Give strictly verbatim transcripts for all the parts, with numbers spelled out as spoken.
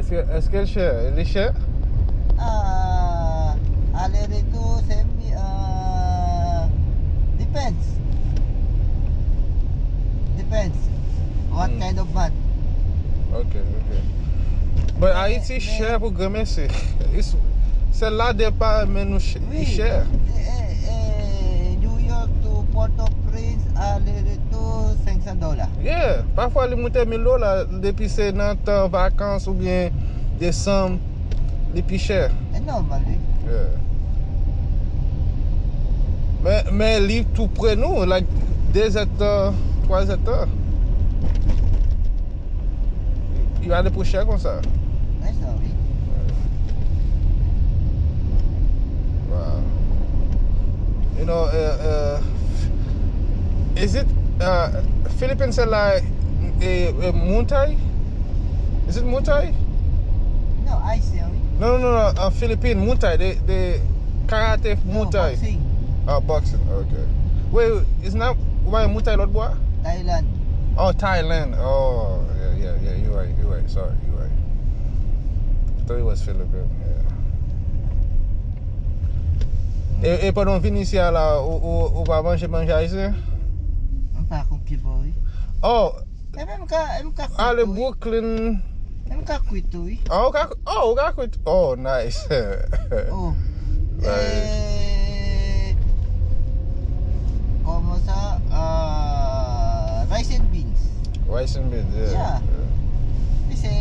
Èske, èske l chè? Li chè? Ah, ale retou, se mi-, ah, depends. Depends. What kind of month? Ok, ok. But Ayiti chè pou granmesi. It's, se la depa, men nou chè, li chè. E, e, e, New York to Port-au-Prince, ale retou, senk san dola. Yeah, pafwa li moute mil dola depi se nan tan vakans oubyen desanm, li pi chè. E nòmal, wi. Yeah. Men, men li tou pre nou, like, de zèd tan, twa zèd tan. Li ale pou chè konsa. Men sa, wi. Wow. You know, uh, uh, is it, uh, Philippines se la, eh, eh, Muay Thai? Is it Muay Thai? No, Ayisyen, wi. No, no, no, no, uh, Philippine, Muay Thai, the, the karate Muay Thai. Boxing. Ah, boxing, okay. Wait, it's not, ou pa Muay Thai lòt bò? Thailand. Oh, Thailand. Oh, yeah, yeah, yeah, you're right, you're right. Sorry, you're right. I thought it was Philippine, yeah. E, e pandan w vin isi a la, ou, ou, ou pa manje manje ayisyen? M pa konn ki bò, wi. Oh, e men m ka, m ka kwit ale tou, wi. Brooklyn. E m ka kwit tou, wi. Oh, ou ka, oh, ou ka kwit. Oh, nice. Oh. Nice. Eh, kòman sa? Ah, rice and beans. Rice and beans, yeah. Yeah. Yeah. Li se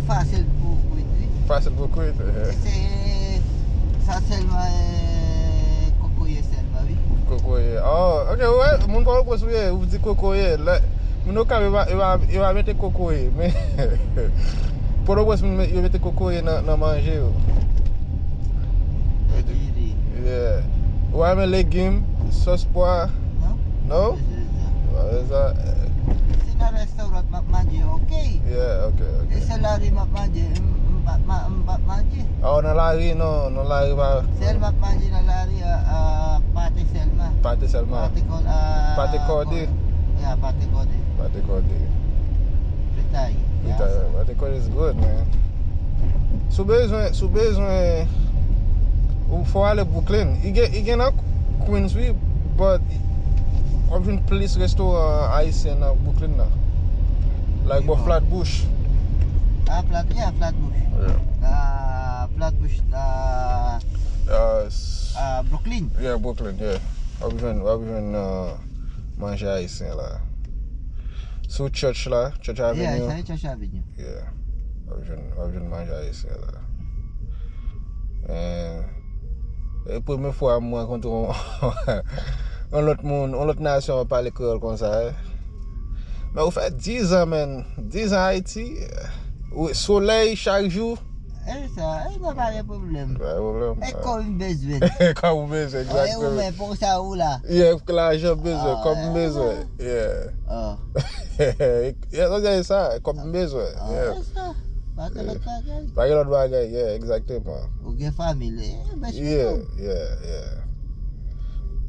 fasil pou kwit, wi. Fasil pou kwit, yeah. Se sa sèlman, eh, kokoye sèlman, wi. Kokoye. Oh, ok, wè, moun Pòtoprens ou ye, ou di kokoye. Lè, moun Okap, yo pa, yo pa, yo pa mete kokoye, men Pòtoprens, moun, yo mete kokoye nan, nan manje yo. Yeah. Ou pa renmen legim, sòs pwa? Non. Non? Se nan rèstoran m ap manje, ok. Yeah, ok, ok. E se lari m ap manje, m, m p ap ma-, m p ap manje. Oh, nan lari, non, nan lari pa. Sèl m ap manje nan lari, a, a, pate sèlman. Pate sèlman. Pate kò-, a, pate kòde. Yeah, pate kòde. Pate kòde. Fritay. Fritay, yeah. Pate kòde is good, man. Si w bezwen, si w bezwen, ou fò w ale Brooklyn. I gen, i gen nan Queens, wi, but w ap jwenn plis restoran ayisyen nan Brooklyn nan. Like bò Flatbush. Ah, Flat-, yeah, Flatbush. Yeah. Ah, Flatbush, ah, ah, Brooklyn. Yeah, Brooklyn, yeah. W ap jwenn, w ap jwenn, uh, manje ayisyen la. Sou Church la, Church Avenue. Yeah, it's on Church Avenue. Yeah. W ap jwenn, w ap jwenn manje ayisyen la. Eh, e premye fwa m rankontre yon, yon lòt moun, yon lòt nasyon ap pale kreyòl konsa, eh. Men ou fè diz an, man. Diz an Ayiti. Ou, solèy chak jou. E sa, e sa pa gen pwoblèm. Pa gen pwoblèm. E kòb m bezwen. Kòb ou bezwen, egzakteman. E ou menm, pou sa ou la. Yeah, lajan m bezwen, kòb m bezwen. Yeah. Yeah, sa, sa, kòb m bezwen. Yeah. E sa. Pa gen lòt bagay. Pa gen lòt bagay, yeah, egzakteman. Ou gen fanmi, e, bèch pitit. Yeah, yeah, yeah.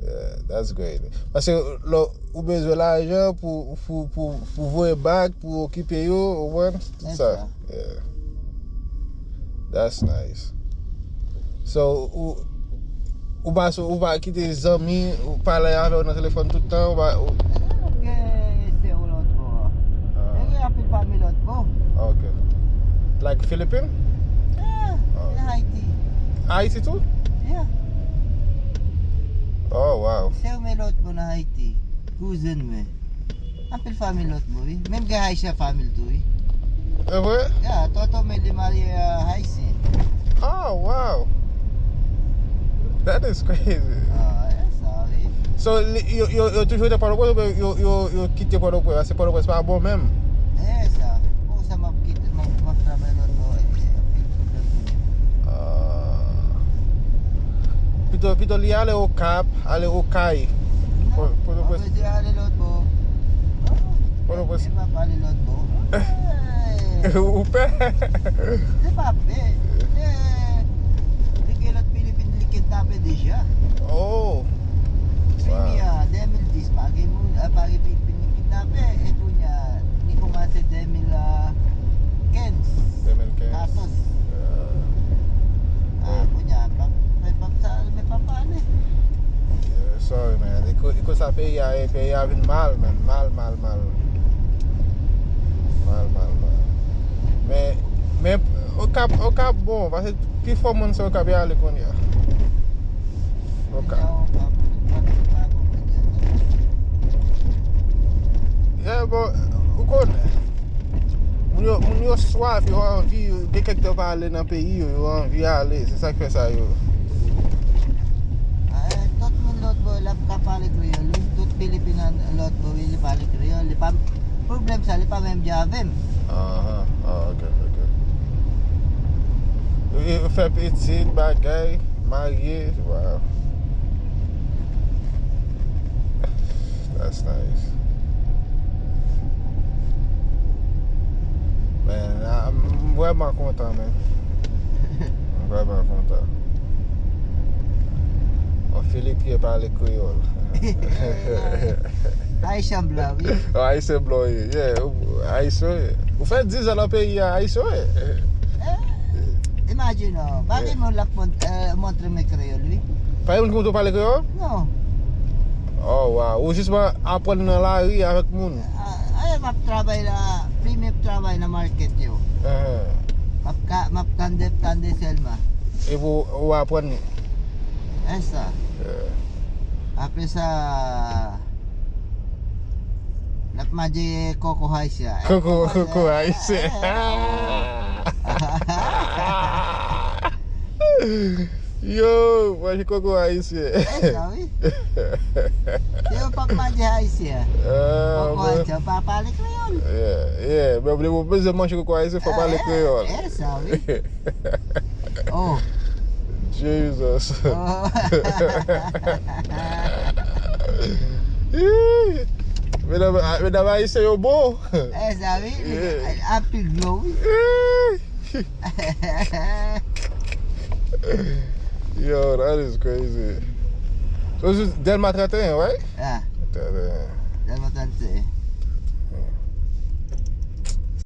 Yeah, that's great. Paske lè ou bezwen lajan pou, pou, pou, pou voye bak, pou okipe yo, ou konprann? Tout sa. Yeah. That's nice. So, ou, ou pa, ou pa kite zanmi, ou pale avè w nan telefòn tout tan, ou pa, ou... Mwen gen sè ou lòt bò. Ah. Mwen gen anpil fanmi lòt bò. Ok. Like Philippine? Yeah, in Haiti. Haiti tou? Yeah. Oh, wow. Sè mwen lòt bò nan Haiti. Kouzen mwen. Anpil fanmi lòt bò, wi. Menm gen Ayisyen fanmi l tou, wi. E vre? Yeah, tonton mwen li marye a Ayisyen. Oh, wow. That is crazy. Ah, e sa, wi. So, li, yo, yo, yo toujou rete Pòtoprens oubyen yo, yo, yo kite Pòtoprens? Paske Pòtoprens pa bon menm. E sa. Pou sa m ap kite, m ap, m ap travay lòt bò, e, anpil pwoblèm pou mwen. Ah. Pito, pito li ale Okap, ale Okay. Non, Pòtoprens. Mwen bezwen ale lòt bò. Pòtoprens. Mwen pa pale lòt bò. Ou pè? Se pa pè. Se, li gen lòt Filipin li kidnape deja. Oh. Premye a, de mil dis, pa gen moun, pa gen Filipin li kidnape, e kounye a, li kòmanse de mil kenz. De mil kenz. Katòz. Ah, kounye a, pap, men pap sa, men pap ale. Yeah, sorry, man. E ko-, e konsa peyi a ye, peyi a vin mal, man. Mal, mal, mal. Mal, mal, mal. Men, men, Okap, Okap bon, paske pifò moun se Okap y ale kounye a. Okap. Yeah, bon, ou konnen. Moun yo, moun yo swaf, yo anvi, gen kèk tan pa ale nan peyi yo, yo anvi ale, se sa k fè sa yo. Ah, tout moun lòt bò, l ap ka pale kreyòl, wi. Tout Filipin an lòt bò, wi, li pale kreyòl, li pa, pwoblèm sa, li pa menm jan avè m. Ahan, ah, ok, ok. E, fè pitit, bagay, marye, wow. That's nice. Man, m vrèman kontan, man. M vrèman kontan. Yon Filipyen pale kreyòl. Ayisyen blan, wi. Ayisyen blan, wi. Yeah, Ayisyen, wi. Ou fè diz an nan peyi a, Ayisyen, wi. Eh, imajine w, pa gen moun l ap mont-, eh, montre mwen kreyòl, wi. Pa gen moun ki montre w pale kreyòl? Non. Oh, wow. Ou jisman aprann nan lari avèk moun? Ah, ah, m ap travay la, premye travay nan market yo. M ap ka, m ap tande, tande sèlman. Epi w, ou aprann li? E sa. Yeah. Apre sa, n ap manje koko ayisyen. Koko, koko ayisyen. Yo, manje koko ayisyen. E sa, wi. Si yo p ap manje ayisyen, koko ayisyen pa pale kreyòl. Yeah, yeah. Men ou bezwen manje koko ayisyen, fò pale kreyòl. E sa, wi. Oh. Jesus. Oh. Ih, medam, medam ayisyen yo bon. E sa, wi. Yeah. Anpil dlo, wi. Ih. Yo, that is crazy. So, se Dèlma trannteyen, right? Ah. Trannteyen. Dèlma trannteyen.